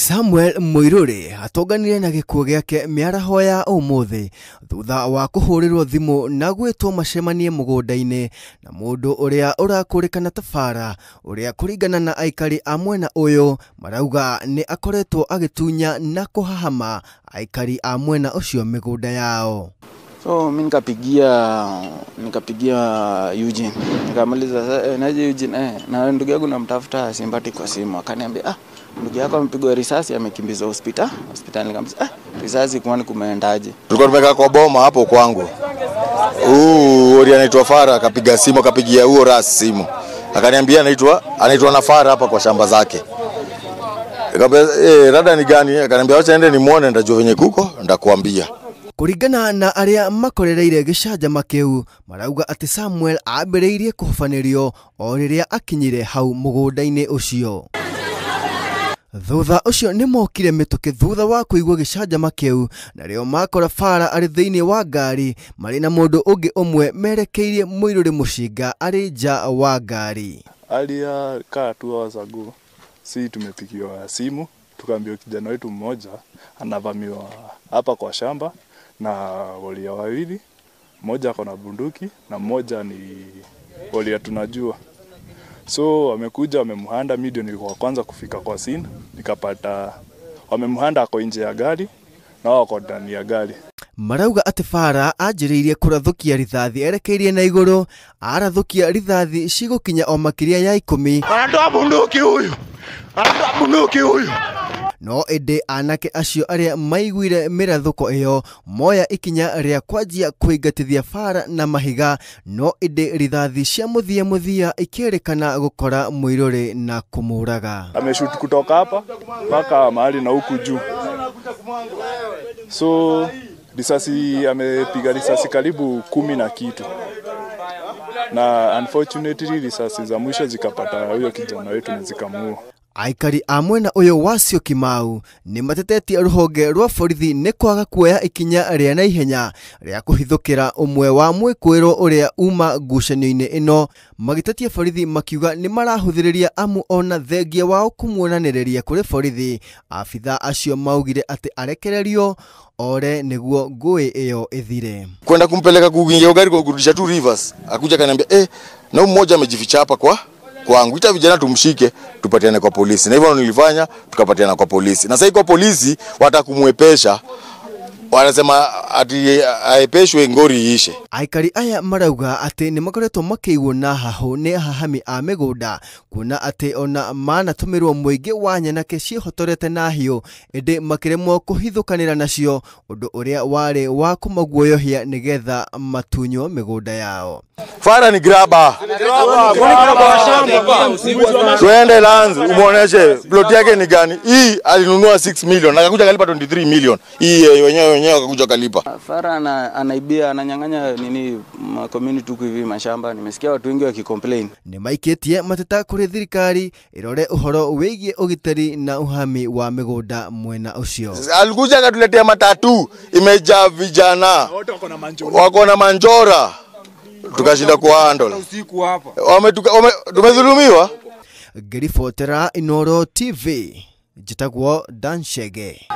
Samuel Muiruri atonganire na gĩkuũ gĩake mĩaraho ya ũmũthĩ thutha wa kũhũrĩrwo thimũ na gwĩtwo macemanie mũgũnda-inĩ na mũndũ ũrĩa ũrakũrĩkana ta Fara, ũrĩa kũringana na aikari a mwena ũyũ marauga nĩ akoretwo agĩtunya na kũhahama aikari a mwena ũcio mĩgũnda yao. So mimi nikapigia Eugene, nikamaliza naje Eugene, na ndugu yangu namtafuta simpati kwa simu. Akaniambia ndugu yako amepigwa risasi, amekimbizwa hospitali. Nikamwambia risasi kwani kumeendaje? Tulikuwa tumekaa kwa boma hapo kwangu. Huyu anaitwa Fara akapiga simu, akapigia huo ras simu. Akaniambia anaitwa na Fara hapa kwa shamba zake. Nikamwambia rada ni gani? Akaniambia acha ende nimuone, nitajua venye kuko ndakuambia. Kũringana na arĩa makorereire gĩcanjama kĩu marauga atĩ Samuel ambĩrĩirie kũhobanĩrio o rĩrĩa akinyire hau mũgũnda-inĩ ũcio. Thutha ũcio nĩ mokire mĩtũkĩ thutha wa kũigua gĩcanjama kĩu, narĩo makora Fara arĩ thĩinĩ wa ngari marĩ na mũndũ ũngĩ ũmwe merekeirie Muiruri mũcinga arĩ nja wa ngari. Earlier kaa 2 hours ago, si tumepigiwa simu tukaambiwa kijana wetu mmoja anavamiwa hapa kwa shamba na walia wawili, mmoja ako na bunduki na mmoja ni walia tunajua. So wamekuja wamemhanda, mimi ndio nilikuwa kwanza kufika kwa scene, nikapata wamemhanda ako nje ya gari na wao wako ndani ya gari. Marauga atĩ Fara anjĩrĩirie kũrathũkia rithathi erekeirie na igũrũ, arathũkia rithathi cigũkinya o makĩria ya 10. Anatoa bunduki huyu, anatoa bunduki huyu. No ĩndĩ anake acio arĩa maiguire mĩrathũko ĩyo moya ikinya rĩa kwanjia kũingatithia Fara na mahiga, no ĩndĩ rithathi cia mũthia mũthia ikĩrĩkana gũkora Muiruri na kũmũraga. Ameshoot kutoka hapa mpaka mahali na huku juu. So risasi amepiga risasi karibu 10 na kitu. Na unfortunately risasi za mwisho zikapata huyo kijana wetu na zikamuua. Aikari a mwena ũyũ wa Syokimau nĩ matetetie rũhonge rwa borithi nĩ kwaga kuoya ikinya rĩa naihenya rĩa kũhithũkĩra ũmwe wa mwĩkũĩrwo ũrĩa uma ngucanio-inĩ ĩno, magĩtetia borithi makiuga nĩ marahũthĩrĩria amu ona thengia wao kũmuonanĩrĩria kũrĩ borithi. Abitha acio maugire atĩ arekererio ore nĩguo ngũĩ ĩyo ĩthire. Kwenda kumpeleka kuingia gari kwa kurudisha tu rivers, akuja kaniambia na mmoja amejificha hapa kwa kwangu, ita vijana tumshike tupatiane kwa polisi. Na hivyo nilifanya, tukapatiana kwa polisi. Na sasa kwa polisi watakumwepesha, wanasema ati aepeshwe ngori iishe. Aikari aya marauga atĩ nĩ makoretwo makĩiguo na hahũ nĩ ahahami a mĩgũnda, kuona atĩ ona manatũmĩrwo mũingĩ wa nyanake ciĩhotorete na hiũ, ĩndĩ makĩremwo kũhithũkanĩra nacio, ũndũ ũrĩa warĩ wa kũmaguoyohia nĩgetha matunywo mĩgũnda yao. Fara ni graba. Tuende lands umuoneshe plot yake ni gani. Hii alinunua 6 million na akakuja kalipa 23 million. Hii wenyewe akakuja kalipa. Fara anaibia, ananyang'anya nini community huku hivi mashamba. Nimesikia watu wengi wakicomplain. Nĩ maikĩtie mateta kũrĩ thirikari ĩrore ũhoro wĩgiĩ ũgitĩri na uhami wa mĩgũnda mwena ũcio. Alikuja akatuletea matatu imejaa vijana wako na manjora, tukashinda kuhandle. Tumedhulumiwa. Ngĩribotera Inooro TV, njĩtagwo Dan Chege.